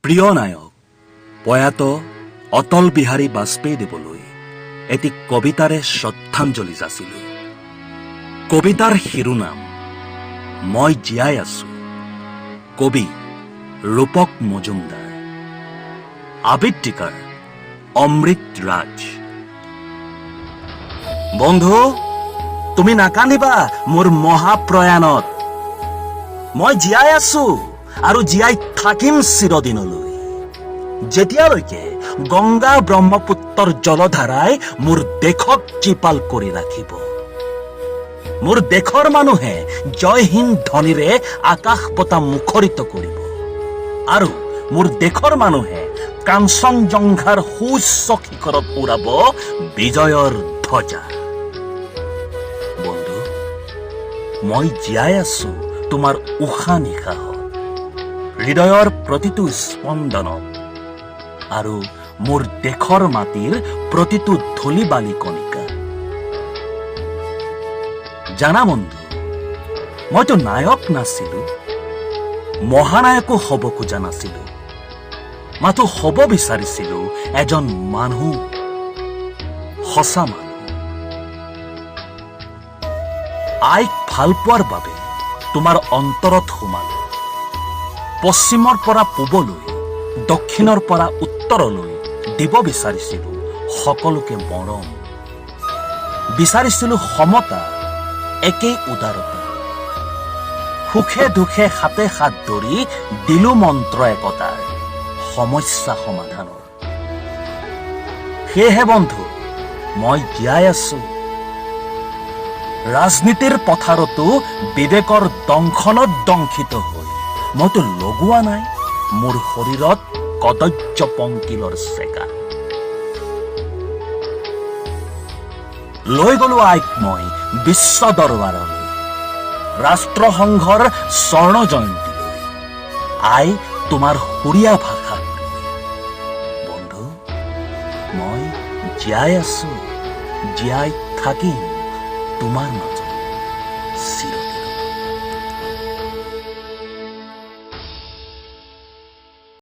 প্ৰিয় নায়ক প্ৰয়াত অটল বিহাৰী বাজপেয়ীদেৱলৈ এটি কবিতাৰে শ্ৰদ্ধাঞ্জলি যাচিলোঁ। কবিতাৰ শিৰোনাম "মই জীয়াই আছো"। কবি ৰূপক মজুমদাৰ, আবৃত্তিকাৰ অমৃত ৰাজ। বন্ধু, তুমি নাকান্দিবা মোৰ মহাপ্ৰয়াণত। মই জীয়াই আছো আৰু জীয়াই থাকিম চিৰদিনলৈ, যেতিয়ালৈকে গংগা ব্ৰহ্মপুত্ৰৰ জলধাৰাই মোৰ দেশক জীপাল কৰি ৰাখিব, মোৰ দেশৰ মানুহে জয় হিন্দ ধ্বনিৰে আকাশ বতাহ মুখৰিত কৰিব আৰু মোৰ দেশৰ মানুহে কাঞ্চনজংঘাৰ সুউচ্চ শিখৰত উৰাব বিজয়ৰ ধ্বজা। বন্ধু, মই জীয়াই আছো তোমাৰ উশাহ নিশাহত, হৃদয়ৰ প্ৰতিটো স্পন্দনত আৰু মোৰ দেশৰ মাটিৰ প্ৰতিটো ধূলি বালি কণিকা। জানা বন্ধু, মইতো নায়ক নাছিলো, মহানায়কো হ'ব খোজা নাছিলো। মাথো হ'ব বিচাৰিছিলো এজন মানুহ, সঁচা মানুহ। আইক ভাল পোৱাৰ বাবে তোমাৰ অন্তৰত সোমালো। পশ্চিমৰ পৰা পূবলৈ, দক্ষিণৰ পৰা উত্তৰলৈ দিব বিচাৰিছিলো সকলোকে মৰম। বিচাৰিছিলো সমতা, একেই উদাৰতা। সুখে দুখে হাতে হাত ধৰি দিলো মন্ত্ৰ একতাৰ, সমস্যা সমাধানৰ। সেয়েহে বন্ধু, মই জীয়াই আছো। ৰাজনীতিৰ পথাৰতো বিবেকৰ দংশনত দংশিত হৈ মইতো লগোৱা নাই মোৰ শৰীৰত কদৰ্য পংকিলৰ চেকা। লৈ গলো আইক মই বিশ্ব দৰবাৰলৈ, ৰাষ্ট্ৰসংঘৰ স্বৰ্ণ জয়ন্তীলৈ, আই তোমাৰ সুৰীয়া ভাষাক লৈ। বন্ধু, মই জীয়াই আছো, জীয়াই থাকিম তোমাৰ মাজত চিৰদিন।